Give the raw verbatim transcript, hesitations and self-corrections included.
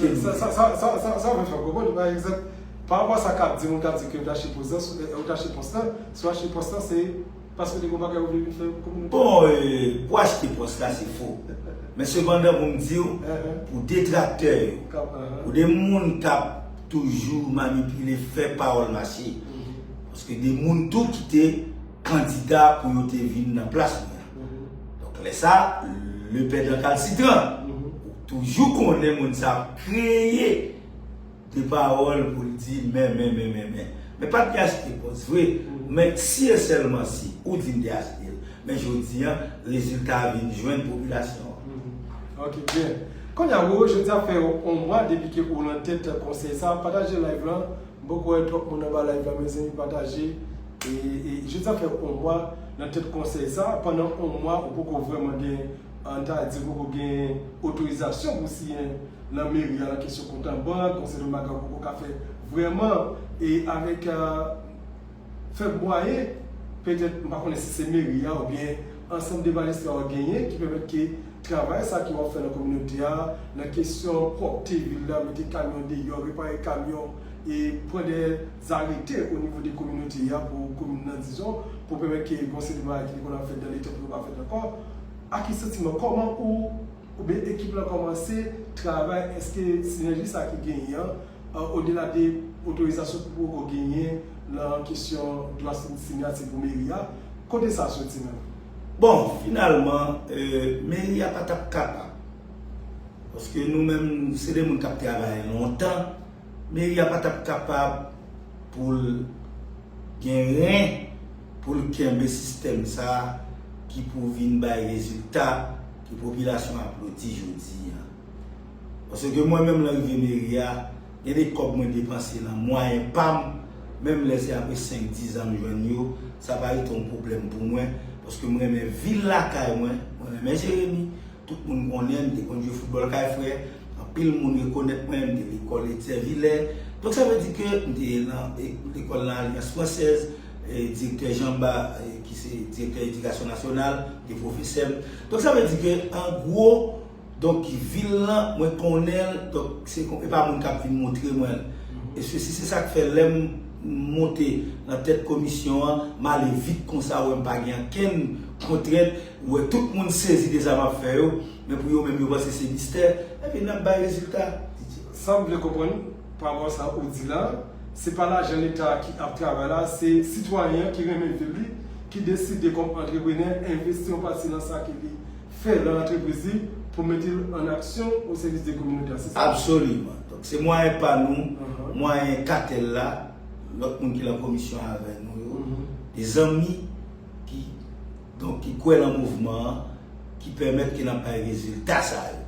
Sa, sa, sa, sa, sa, sa mwen fè w konprann, pa egzanp, pa rapò a sa k ap di, moun k ap di ke yo te achte pòs lan, sou, yo te achte pòs lan, si w achte pòs lan, se paske w te gen yon bagay ou vle vin fè kominote. Bon, euh, pou achte pòs la, se fo. Men sepandan, pou m di w, pou detraktè yo, pou de moun k ap toujou manipile, fè pawòl mache. Paske de moun tou ki te kandida pou yo te vin nan plas mwen an. Donk, lè sa, le pèdan kalsitran. Ou toujou konnen moun sa ap kreye de pawòl pou l di, men, men, men, men, men. Men pa t gen achte pòs vre, men si e sèlman si ou di m te achte l, men jodi an, rezilta a vin jwenn popilasyon an. Ok, byen. Kounye a, Roro, jodi a fè yon mwa depi ke ou nan tèt konsèy sa, pataje live lan. M poko wè twòp moun anba live la, mezanmi, pataje. E, e jodi a fè yon mwa nan tèt konsèy sa, pandan yon mwa ou poko vrèman gen, an ta di, poko gen otorizasyon pou siyen nan meri a, nan kesyon kont an bank, konsèy de bagay ou poko ka fè vrèman, e avèk, euh, fè mwayen, petèt, m pa konnen si se meri a oubyen ansanm de majistra yo genyen ki pèmèt ke travay sa ke w ap fè nan kominote a, nan kesyon pwòpte vil la, mete kamyon deyò, repare kamyon, e pran de zarete o nivo de kominote a pou komin nan, dizon, pou pèmèt ke gon seri de bagay ki te konn ap fèt dan letan pou yo pa fèt ankò. Ak ki santiman, kòman ou oubyen ekip lan kòmanse travay, èske sinèji sa ki genyen an, euh, odela de otorizasyon ki poko genyen nan kesyon dwa sin- sinyati pou meri a, kote sa soti menm? Bon, finalman, euh, meri a pa t ap kapab. Paske nou menm, se de moun k ap travay lontan. Meri a pa t ap kapab pou l gen ren pou l kenbe sistèm sa a ki pou vin bay rezilta ke popilasyon an aplodi jodi an. Paske mwen menm, lè m rive meri a, gen de kòb mwen depanse nan mwayen pa m, menm lè se apre senk, diz an m jwenn yo, sa pa rete yon pwoblèm pou mwen, paske m renmen vil lakay mwen, mwen renmen Jeremi, tout moun konnen m, m te konn jwe foutbòl kay frè, anpil moun rekonèt mwen, m te lekòl Etzer Villers. Donk sa vle di ke m te nan e- lekòl nan Alyans Fransèz, e, direktè Jean Bart, e, ki se direktè edikasyon nasyonal, te pwofesè m. Donk sa vle di ke, an gwo, donk, vil lan, mwen konnen l, donk, se kon, e pa moun k ap vin montre mwen l. E se, si se sa k fè, lè m monte nan tèt komisyon an, m ale vit konsa, wè m pa gen ankenn kontrent, wè tout moun sezi de sa m ap fè yo, men pou yo menm yo panse se mistè, epi n ap bay rezilta. Sa m vle konprann, pa rapò sa ou di la, se pa lajan Leta ki ap travay la, se sitwayen an ki renmen vil li, ki deside kòm antreprenè envesti yon pati nan sa ke li fè nan antrepriz li pou mete l an aksyon o sèvis de kominote a, se sa? Absoliman. Donk, se mwayen pa nou, mwayen katèl la, lòt moun ki lan komisyon avè nou yo, de zanmi ki, donk, ki kwè lan mouvman an, ki pèmèt ke n ap bay rezilta sa yo.